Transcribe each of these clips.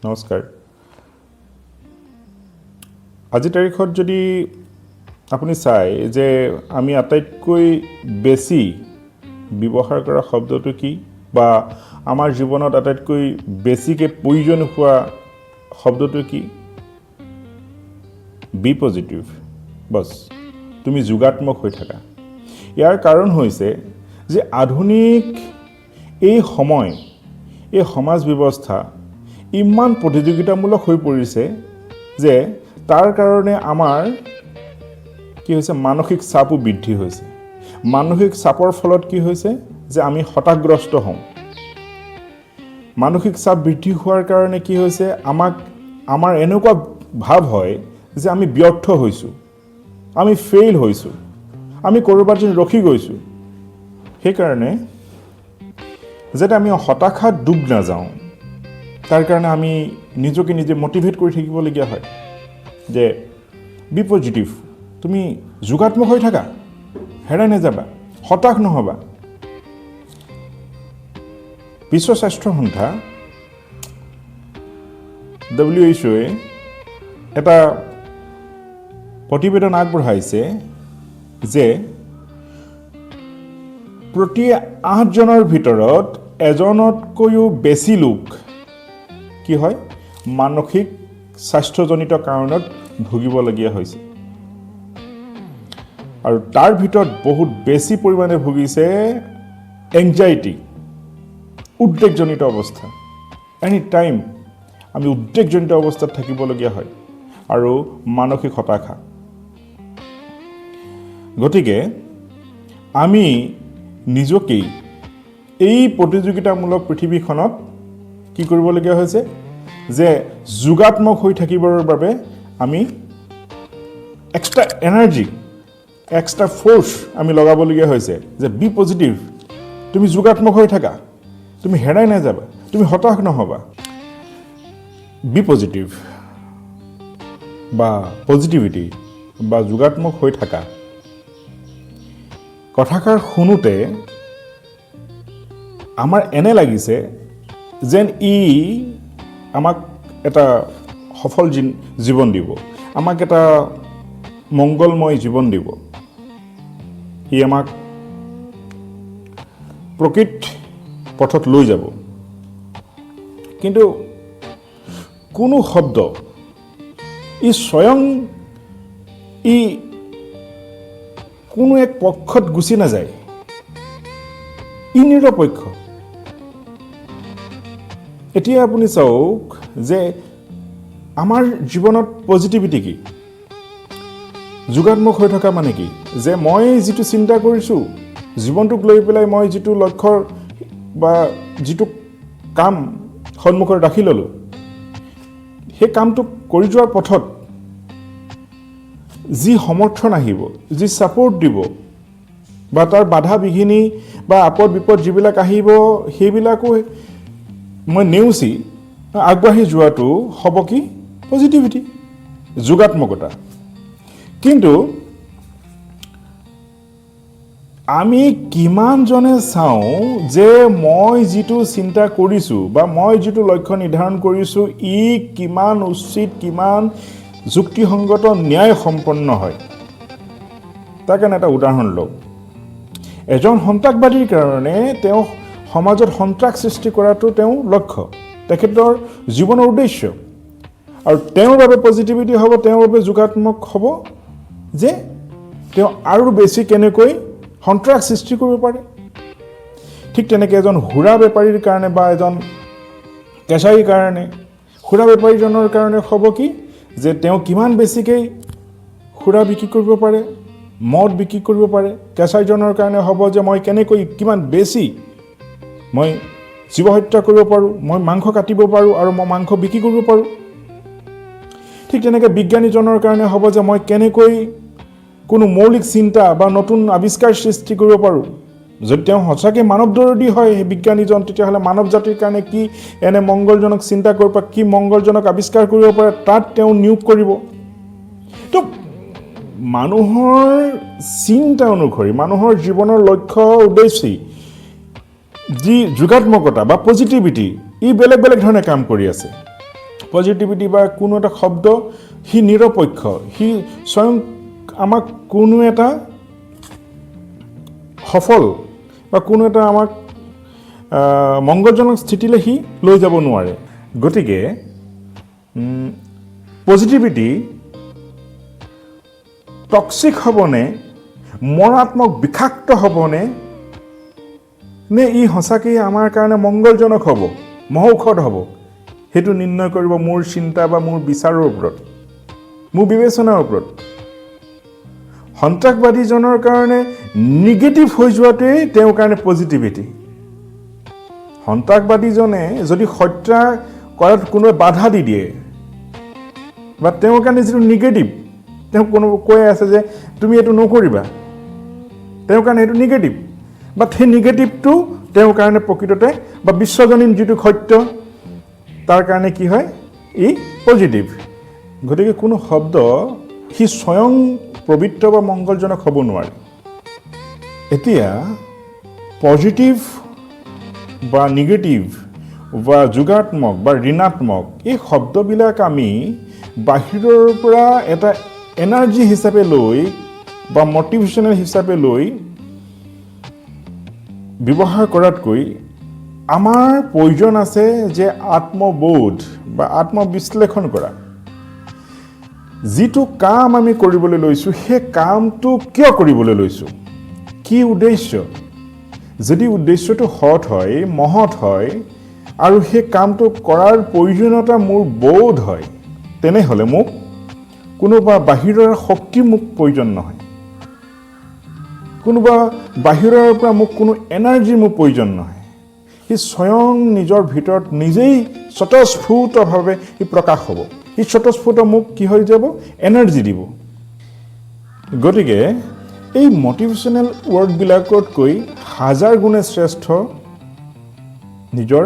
নমস্কাৰ। আজিৰ তাৰিখত যদি আপুনি চায় যে আমি আটাইতকৈ বেছি ব্যৱহাৰ কৰা শব্দটো কি বা আমাৰ জীৱনত আটাইতকৈ বেছিকৈ প্ৰয়োজন হোৱা শব্দটো কি? বি পজিটিভ, বছ, তুমি যোগাত্মক হৈ থাকা। ইয়াৰ কাৰণ হৈছে যে আধুনিক এই সময়, এই সমাজ ব্যৱস্থা ইমান প্ৰতিযোগিতামূলক হৈ পৰিছে যে তাৰ কাৰণে আমাৰ কি হৈছে, মানসিক চাপো বৃদ্ধি হৈছে। মানসিক চাপৰ ফলত কি হৈছে যে আমি হতাশগ্ৰস্ত হওঁ। মানসিক চাপ বৃদ্ধি হোৱাৰ কাৰণে কি হৈছে, আমাৰ এনেকুৱা ভাৱ হয় যে আমি ব্যৰ্থ হৈছোঁ, আমি ফেইল হৈছোঁ, আমি ক'ৰবাত যেন ৰখি গৈছোঁ। সেইকাৰণে যাতে আমি হতাশাত ডুব নাযাওঁ, তাৰ কাৰণে আমি নিজকে নিজে মটিভেট কৰি থাকিবলগীয়া হয় যে বি পজিটিভ, তুমি যোগাত্মক হৈ থাকা, হেৰাই নাযাবা, হতাশ নহ'বা। বিশ্ব স্বাস্থ্য সন্থা, WHO এটা প্ৰতিবেদন আগবঢ়াইছে যে প্ৰতি আঠজনৰ ভিতৰত এজনতকৈও বেছি লোক কি হয়, মানসিক স্বাস্থ্যজনিত কাৰণত ভুগিবলগীয়া হৈছে আৰু তাৰ ভিতৰত বহুত বেছি পৰিমাণে ভুগিছে এংজাইটি, উদ্বেগজনিত অৱস্থা। এনি টাইম আমি উদ্বেগজনিত অৱস্থাত থাকিবলগীয়া হয় আৰু মানসিক হতাশা। গতিকে আমি নিজকেই এই প্ৰতিযোগিতামূলক পৃথিৱীখনত কি কৰিবলগীয়া হৈছে যে যোগাত্মক হৈ থাকিবৰ বাবে আমি এক্সট্ৰা এনাৰ্জি, এক্সট্ৰা ফ'ৰ্চ আমি লগাবলগীয়া হৈছে যে বি পজিটিভ, তুমি যোগাত্মক হৈ থাকা, তুমি হেৰাই নাযাবা, তুমি হতাশ নহ'বা। বি পজিটিভ বা পজিটিভিটি বা যোগাত্মক হৈ থাকা কথাষাৰ শুনোতে আমাৰ এনে লাগিছে যেন ই আমাক এটা সফল জীৱন দিব, আমাক এটা মংগলময় জীৱন দিব, ই আমাক প্ৰকৃত পথত লৈ যাব। কিন্তু কোনো শব্দ ই স্বয়ং ই কোনো এক পক্ষত গুচি নাযায়, ই নিৰপেক্ষ। এতিয়া আপুনি চাওক যে আমাৰ জীৱনত পজিটিভিটি কি, যোগাত্মক হৈ থকা মানে কি, যে মই যিটো চিন্তা কৰিছোঁ জীৱনটোক লৈ পেলাই, মই যিটো লক্ষ্যৰ বা যিটো কাম সন্মুখত ৰাখি ল'লোঁ, সেই কামটো কৰি যোৱাৰ পথত যি সমৰ্থন আহিব, যি ছাপৰ্ট দিব বা তাৰ বাধা বিঘিনি বা আপদ বিপদ যিবিলাক আহিব, সেইবিলাকো মই নেওচি আগবাঢ়ি যোৱাটো হ'ব কি পজিটিভিটি, যোগাত্মকতা। কিন্তু আমি কিমানজনে চাওঁ যে মই যিটো চিন্তা কৰিছোঁ বা মই যিটো লক্ষ্য নিৰ্ধাৰণ কৰিছোঁ, ই কিমান উচিত, কিমান যুক্তিসংগত, ন্যায় সম্পন্ন হয়? তাৰ কাৰণে এটা উদাহৰণ লওক। এজন সন্ত্ৰাসবাদীৰ কাৰণে তেওঁ সমাজত সন্ত্ৰাস সৃষ্টি কৰাটো তেওঁ লক্ষ্য, তেখেতৰ জীৱনৰ উদ্দেশ্য আৰু তেওঁৰ বাবে পজিটিভিটি হ'ব, তেওঁৰ বাবে যোগাত্মক হ'ব যে তেওঁ আৰু বেছি কেনেকৈ সন্ত্ৰাস সৃষ্টি কৰিব পাৰে। ঠিক তেনেকৈ এজন সুৰা বেপাৰীৰ কাৰণে বা এজন কেঁচাইৰ কাৰণে, সুৰা বেপাৰীজনৰ কাৰণে হ'ব কি যে তেওঁ কিমান বেছিকৈ সুৰা বিক্ৰী কৰিব পাৰে, মদ বিক্ৰী কৰিব পাৰে। কেঁচাইজনৰ কাৰণে হ'ব যে মই কেনেকৈ কিমান বেছি মই জীৱ হত্যা কৰিব পাৰোঁ, মই মাংস কাটিব পাৰোঁ আৰু মই মাংস বিক্ৰী কৰিব পাৰোঁ। ঠিক তেনেকৈ বিজ্ঞানীজনৰ কাৰণে হ'ব যে মই কেনেকৈ কোনো মৌলিক চিন্তা বা নতুন আৱিষ্কাৰ সৃষ্টি কৰিব পাৰোঁ। যদি তেওঁ সঁচাকৈ মানৱ দৰদী হয় সেই বিজ্ঞানীজন, তেতিয়াহ'লে মানৱ জাতিৰ কাৰণে কি এনে মংগলজনক চিন্তা কৰিব পাৰে, কি মংগলজনক আৱিষ্কাৰ কৰিব পাৰে, তাত তেওঁ নিয়োগ কৰিব। তো মানুহৰ চিন্তা অনুসৰি, মানুহৰ জীৱনৰ লক্ষ্য উদ্দেশ্যি যি যোগাত্মকতা বা পজিটিভিটি, ই বেলেগ বেলেগ ধৰণে কাম কৰি আছে। পজিটিভিটি বা কোনো এটা শব্দ সি নিৰপেক্ষ, সি স্বয়ং আমাক কোনো এটা সফল বা কোনো এটা আমাক মংগলজনক স্থিতিলৈ সি লৈ যাব নোৱাৰে। গতিকে পজিটিভিটি টক্সিক হ'বনে, মৰাত্মক বিষাক্ত হ'বনে, নে ই সঁচাকেই আমাৰ কাৰণে মংগলজনক হ'ব, মহৌষধ হ'ব, সেইটো নিৰ্ণয় কৰিব মোৰ চিন্তা বা মোৰ বিচাৰৰ ওপৰত, মোৰ বিবেচনাৰ ওপৰত। সন্ত্ৰাসবাদীজনৰ কাৰণে নিগেটিভ হৈ যোৱাটোৱেই তেওঁৰ কাৰণে পজিটিভিটি। সন্ত্ৰাসবাদীজনে যদি হত্যা কৰাত কোনোবাই বাধা দি দিয়ে বা তেওঁৰ কাৰণে যিটো নিগেটিভ, তেওঁ কোনো কৈ আছে যে তুমি এইটো নকৰিবা, তেওঁৰ কাৰণে সেইটো নিগেটিভ, বাট সেই নিগেটিভটো তেওঁৰ কাৰণে প্ৰকৃততে বা বিশ্বজনীন যিটো সত্য, তাৰ কাৰণে কি হয়? ই পজিটিভ। গতিকে কোনো শব্দ সি স্বয়ং পবিত্ৰ বা মংগলজনক হ'ব নোৱাৰে। এতিয়া পজিটিভ বা নিগেটিভ বা যোগাত্মক বা ঋণাত্মক এই শব্দবিলাক আমি বাহিৰৰ পৰা এটা এনাৰ্জি হিচাপে লৈ বা মটিভেশ্যনেল হিচাপে লৈ ব্যৱহাৰ কৰাতকৈ আমাৰ প্ৰয়োজন আছে যে আত্মবোধ বা আত্মবিশ্লেষণ কৰা। যিটো কাম আমি কৰিবলৈ লৈছোঁ, সেই কামটো কিয় কৰিবলৈ লৈছোঁ, কি উদ্দেশ্য? যদি উদ্দেশ্যটো সৎ হয়, মহৎ হয় আৰু সেই কামটো কৰাৰ প্ৰয়োজনীয়তা মোৰ বোধ হয়, তেনেহ'লে মোক কোনোবা বাহিৰৰ শক্তি মোক প্ৰয়োজন নহয়, কোনোবা বাহিৰৰ পৰা মোক কোনো এনাৰ্জিৰ মোক প্ৰয়োজন নহয়। সি স্বয়ং নিজৰ ভিতৰত নিজেই স্বতঃস্ফূৰ্তভাৱে সি প্ৰকাশ হ'ব। সি স্বতঃস্ফূৰ্ত মোক কি হৈ যাব? এনাৰ্জি দিব। গতিকে এই মটিভেশ্যনেল ৱৰ্ডবিলাকতকৈ হাজাৰ গুণে শ্ৰেষ্ঠ নিজৰ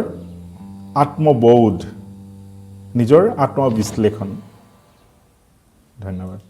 আত্মবোধ, নিজৰ আত্মবিশ্লেষণ। ধন্যবাদ।